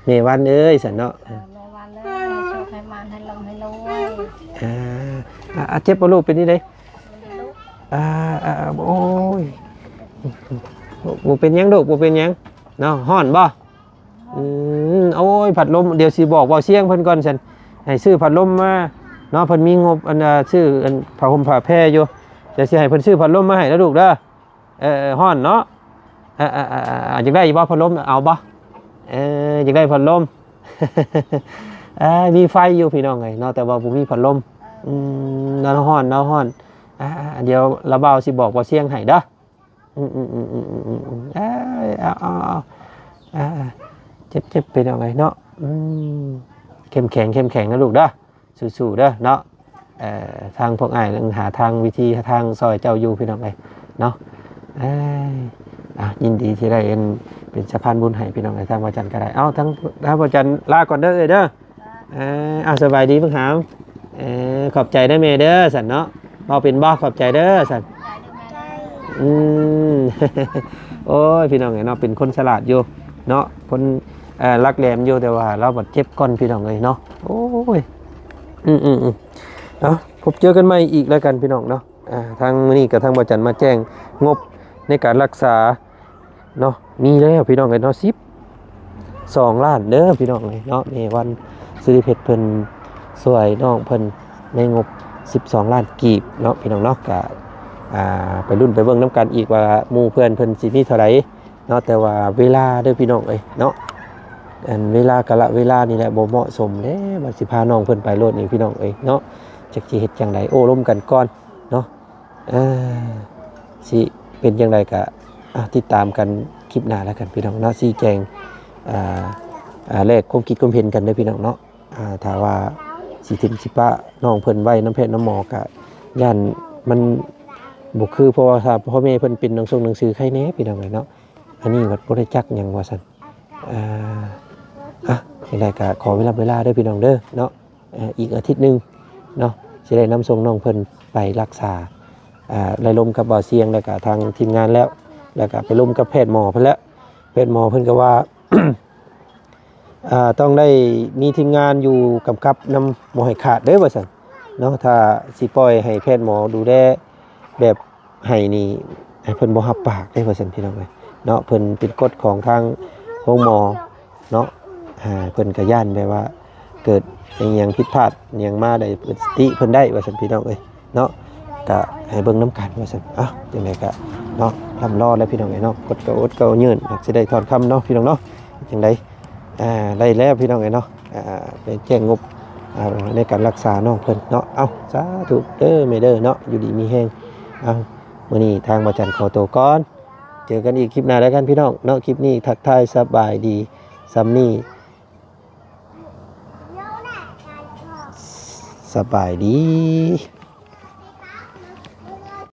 ແມ່ວັນເອີຍ ຊັ້ນເນາະ ເອີ ແມ່ວັນເອີຍ ໃຫ້ໂຊກໃຫ້ໝານ ໃຫ້ລ່ຳໃຫ້ລວຍ ອ່າ ອ່າ ເຈັບບໍ່ລູກ ເປັນຈັ່ງໃດ? ອ່າ ອ່າ ໂອ້ຍ ບໍ່ເປັນຫຍັງລູກ ບໍ່ເປັນຫຍັງເນາະ. ຮ້ອນບໍ່? ອືມ ໂອ້ຍ ພັດລົມ ດຽວຊິບອກເບົາຊຽງເພິ່ນກ່ອນຊັ້ນ ໃຫ້ຊື້ພັດລົມມາເນາະ. ເພິ່ນມີງົບອັນ ຊື້ອັນຜ້າຫົ່ມຜ້າແພຢູ່ ດຽວຊິໃຫ້ເພິ່ນຊື້ພັດລົມມາໃຫ້ນະລູກເດີ. ເອີ ເອີ ຮ້ອນເນາະ ອ່າໆໆ ຢາກໄດ້ຢູ່ບໍ່ ພັດລົມ ເອົາບໍ່? ເອີ ຢາກໄດ້ພັດລົມ ເອີ ມີໄຟຢູ່ພີ່ນ້ອງເອີຍເນາະ ແຕ່ວ່າບໍ່ມີພັດລົມ. ອືມ ໜາວຮ້ອນ ໜາວຮ້ອນ. ອ່າໆ ດຽວລະບ່າວຊິບອກບ່າວຊຽງໃຫ້ເດີ. ອືມໆໆ ເອີ ເອົາໆໆ ອ່າ ເຈັບໆ ພີ່ນ້ອງເອີຍເນາະ. ອືມ ເຂັ້ມແຂງ ເຂັ້ມແຂງນະລູກເດີ. ສູ້ໆ ເດີເນາະ. ເອີ ທາງພວກອ້າຍຍັງຫາທາງ ວິທີທາງຊ່ອຍເຈົ້າຢູ່ພີ່ນ້ອງເອີຍເນາະ. ເອີ ອ່ະ ຍິນດີທີ່ໄດ້ເປັນ ເປັນສະພານບຸນໃຫ້ພີ່ນ້ອງເອີຍ. ທາງພະຈັນກໍໄດ້ ເອົາ ທາງ ທາງພະຈັນລາກ່ອນເດີເອີຍເດີ. ເອີ ເອົາ ສະບາຍດີບັກຫາມ. ເອີ ຂອບໃຈເດີແມ່ເດີ ຊັ້ນເນາະ. ເວົ້າເປັນບໍ່? ຂອບໃຈເດີ ຊັ້ນ. ອືມ ໂອ້ຍ ພີ່ນ້ອງເອີຍເນາະ ເປັນຄົນສະຫຼາດຢູ່ເນາະ ຄົນ ເອີ ຫຼັກແຫຼມຢູ່ ແຕ່ວ່າລາວບັດເຈັບກ່ອນພີ່ນ້ອງເອີຍເນາະ. ໂອ້ຍ ອືມໆໆ ເອົາ ພົບເຈີກັນໃໝ່ອີກແລ້ວກັນພີ່ນ້ອງເນາະ. ອ່າ ທາງມື້ນີ້ກໍທາງບໍ່ຈັນມາແຈ້ງງົບໃນການລັກສາເນາະ ມີແລ້ວພີ່ນ້ອງເອີຍເນາະ ສິບສອງລ້ານເດີພີ່ນ້ອງເອີຍເນາະ. ແມ່ວັນ ສິລິເພັດ ເພິ່ນຊ່ວຍນ້ອງເພິ່ນໃນງົບສິບສອງລ້ານກີບເນາະ ພີ່ນ້ອງເນາະ. ກະ ອ່າ ໄປລຸ້ນໄປເບິ່ງນຳກັນອີກວ່າໝູ່ເພື່ອນເພິ່ນຊິມີເທົ່າໃດເນາະ. ແຕ່ວ່າເວລາເດີພີ່ນ້ອງເອີຍເນາະ ອັນເວລາກາລະເວລານີ້ແຫຼະບໍ່ເໝາະສົມເດ້ ວ່າຊິພານ້ອງເພິ່ນໄປໂລດນີ້ພີ່ນ້ອງເອີຍເນາະ. ຈັກຊິເຮັດຈັ່ງໃດ ໂອ້ລົມກັນກ່ອນເນາະ. ເອີ ຊິເປັນຈັ່ງໃດກະ ອ່າ ຕິດຕາມກັນຄລິບໜ້າແລ້ວກັນພີ່ນ້ອງເນາະ. ຊີ້ແຈງ ອ່າ ອ່າ ແລກຄວາມຄິດຄວາມເຫັນກັນເດີພີ່ນ້ອງເນາະ. ອ່າ ຖ້າວ່າຊິຖິ້ມຊິປະນ້ອງເພິ່ນໄວ້ນຳແພດນຳໝໍກະຢ້ານມັນບໍ່ຄື ເພາະວ່າຖ້າພໍ່ແມ່ເພິ່ນເປັນໜັງຊົງໜັງສືໄຄແດ່ພີ່ນ້ອງເອີຍເນາະ. ອັນນີ້ບັດບໍ່ໄດ້ຈັກຫຍັງວ່າຊັ້ນ. ອ່າ ອ່ະ ຈັ່ງໃດກະຂໍເວລາ ເວລາເດີພີ່ນ້ອງເດີເນາະ. ເອີ ອີກອາທິດໜຶ່ງເນາະ ຊິໄດ້ນຳສົ່ງນ້ອງເພິ່ນໄປລັກສາ ອ່າ ໄດ້ລົມກັບບ່າວຊຽງ ແລ້ວກະທາງທີມງານແລ້ວ ແລ້ວກະໄປລົມກັບແພດໝໍເພິ່ນແລ້ວ. ແພດໝໍເພິ່ນກໍວ່າ ອ່າ ຕ້ອງໄດ້ມີທີມງານຢູ່ກຳກັບນຳ ບໍ່ໃຫ້ຂາດເດີວ່າຊັ້ນເນາະ. ຖ້າຊິປ່ອຍໃຫ້ແພດໝໍດູແລແບບ ໃຫ້ນີ້ ໃຫ້ເພິ່ນບໍ່ຮັບປາກເດ້ວ່າຊັ້ນພີ່ນ້ອງເອີຍເນາະ. ເພິ່ນເປັນກົດຂອງທາງໂຮງໝໍເນາະ. ອ່າ ເພິ່ນກໍຢ້ານແບບວ່າເກີດອີ່ຫຍັງຜິດພາດຫຍັງມາໄດ້ ເພິ່ນສະຕິເພິ່ນໄດ້ວ່າຊັ້ນພີ່ນ້ອງເອີຍເນາະ. ກໍໃຫ້ເບິ່ງນຳກັນວ່າຊັ້ນ. ເອົ້າ ຈັ່ງໃດກໍເນາະ ລ່ຳລອແລ້ວພີ່ນ້ອງເອີຍເນາະ. ກົດກໍອົດກໍຍື່ນ ຫາກຊິໄດ້ຖ້ອນຄຳເນາະພີ່ນ້ອງເນາະ. ຈັ່ງໃດ ອ່າ ໄດ້ແລ້ວພີ່ນ້ອງເອີຍເນາະ. ອ່າ ໄປແຈ້ງງົບ ອ່າ ໃນການລັກສານ້ອງເພິ່ນເນາະ. ເອົ້າ ສາທຸເດີແມ່ເດີເນາະ ຢູ່ດີມີແຮງ. ເອົ້າ ມື້ນີ້ທາງບ່າວຈັນຂໍໂຕກ່ອນ ເຈີກັນອີກຄລິບໜ້າແລ້ວກັນພີ່ນ້ອງເນາະ. ຄລິບນີ້ທັກທາຍສະບາຍດີສ່ຳນີ້ ສະບາຍດີ.